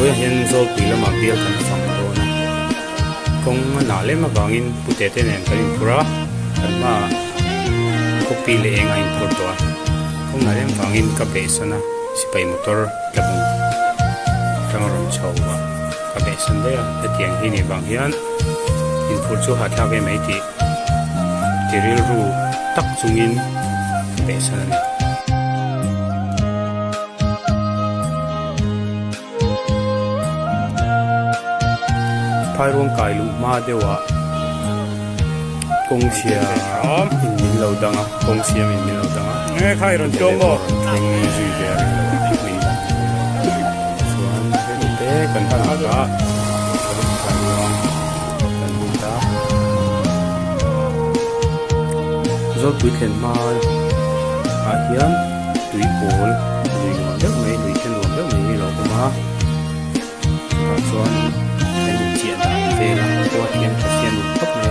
Vawiah hian Zawlpui lamah bial kan fang dawn a, kawng a nah lem avangin pute te nen kan inphur a, kan hmaah khawpi leh eng a inphur tawh a, kawng nah lem vangin ka behsan a, sipai motor tlabung atanga rawn chho a, ka behsan daih a, hetiang hi nih vang hian inphur chu hahthlak em mai tih ti rilru tak chungin ka behsan a ni. Phairuang kai luh hma deuhah kawng siam in min lo dang a kawng siam in min lo dang a thleng zui ve a ring lo a min dang chuan hemi te kan nghak a phairuang kan lut a zawlpui thlen hma ah hian tui pawl lui nuam deuh mai lui te nuam deuh mai hi a lo awm a tah chuan kan inchiah dan vel a khua hian tha siam nuam khawp mai.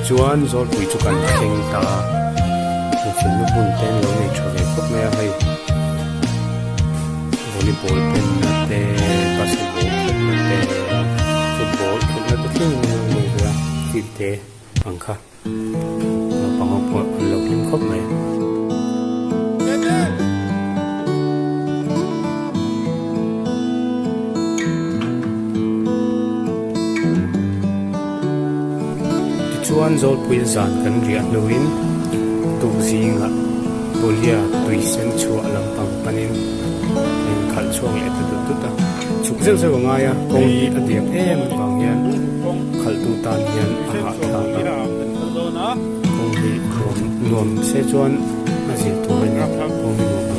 Tichuan Zawlpui chu kan thleng ta a, infiamna hmun te an lo nei tha ve khawp mai a hei. Volleyball penna te basketball khelhna te football khelhna te thleng in an lo nei ve a field te ang kha naupang ho pawh an lo hlim khawp mai. Tichuan Zawlpui zan kan riah hnuin tukzingah Bolia tui sen chhuah lampang panin a inkhalh chhuak leh ta tut tut a. Chhuk zeuh zeuh a ngai a, kawng hi a diak em vang hian khalhtu tan hian a hahthlak a. Kawng hi nuam nuam se chuan a zir tur a ni, kawng hi nuam lo.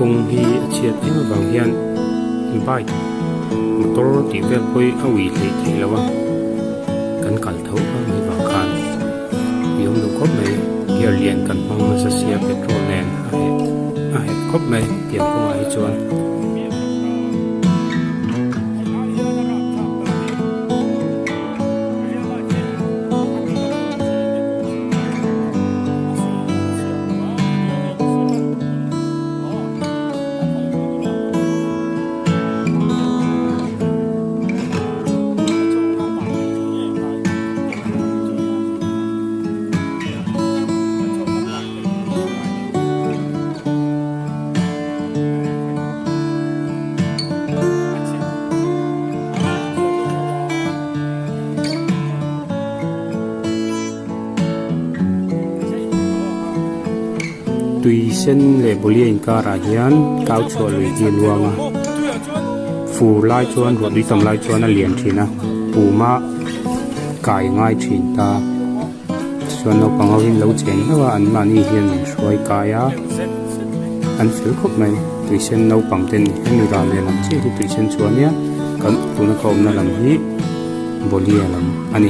Kawng hi a chhiat em avang hian bike motor tih vel pawh hi a ui hleih theih loh a kan kal tho a mai vang khan i awm duh khawp mai gear lian kan hmang nasa sia petrol nen a heh a heh khawp mai tiang kawngah hi chuan. Tui sen leh Bolia inkarah hian kau chhuah lui hi a luang a fur lai chuan ruah tui tam lai chuan a lian thin a puma kai ngai thin ta chuan naupang ho hi an lo cheng hlauh a anmahni hian min hruai kai a an fel khawp mai. Tuisen naupang te a ni. Hemi ral lehlam chiah hi tuisen chhuah a nia kan tuna ka awmna lam hi Bolia lam a ni.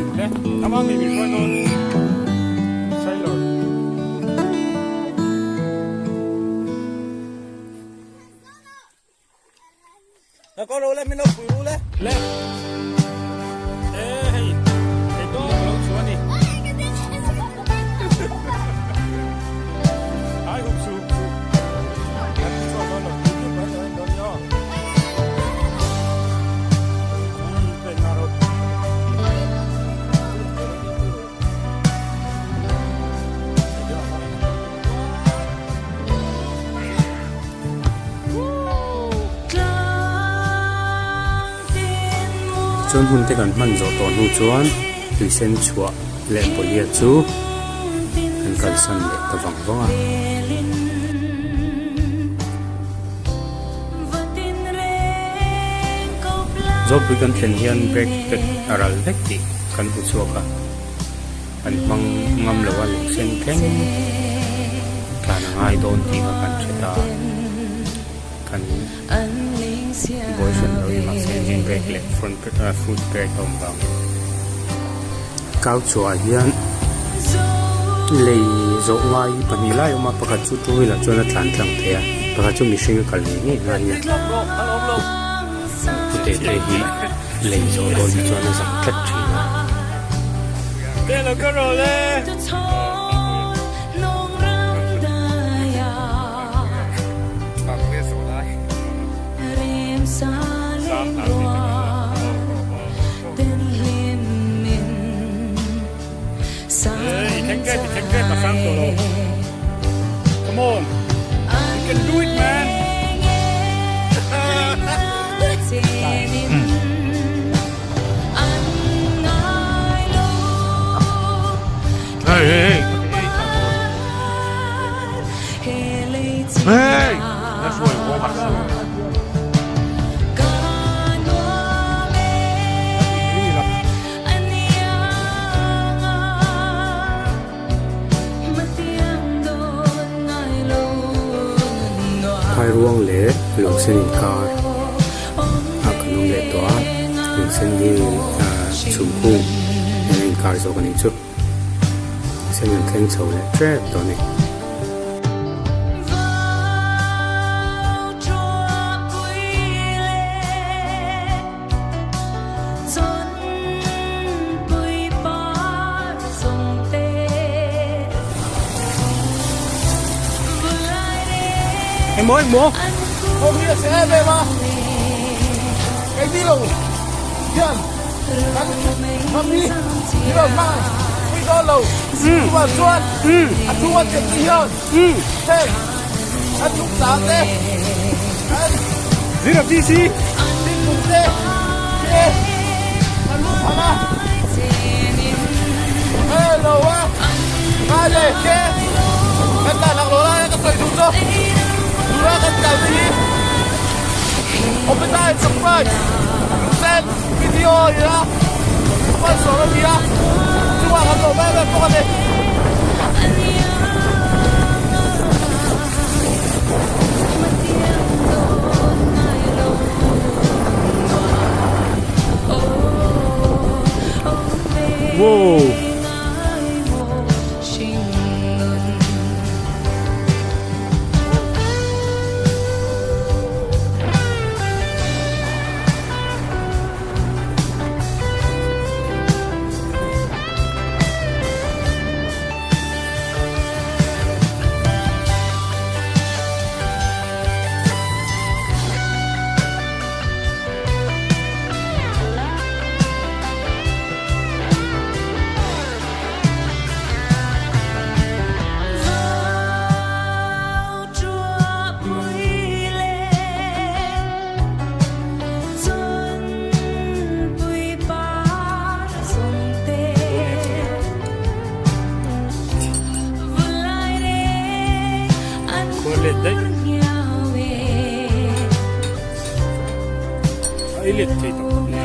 Chuan hun te kan hman zawh tawh hnu chuan tui sen chhuah leh pawlhia chu kan kalsan leh ta vang vang a. Zawlpui kan thlen hian brake pad a ral vek tih kan hmu chhuak a. An hmang ngam lo a lung sen thleng tlan a ngai dawn tih kha kan hre ta a, kan buai hran lo in mahse engine brake leh front foot brake a awm vangin kau chhuah ah hian lei zawh ngai hi pahnih lai a awm a pakhat chu two wheeler chuan a tlan tlang thei a pakhat chu mihring a kal ngei ngei ngai a ni chuteh te hi lei zawh dawn hi chuan a zak tlat thin a. Phairuang leh lungsen inkar ah kan awm leh tawh a lungsen hi ah chhum kung nen a inkar zawk a nih chu lungsen an thleng chho leh tep tawh a ni. Engmaw engmaw Hom hi a che em em a keini lo hian kan ram hi hi lo hmang pui dawn lo chuvang chuan a thu a chep te hian heng a chung tang te an Zira VC thingkung te khi an lut phang a hello a ngai le ke kan dan lak lo lai ka sawi duh chu tura kan kal te hi Opeta Enterprise send video a ni a sponsor a ni a chungah kan lawm em em bawk a ni. Wow. Khuar let daih. A i let thei tak tak nia.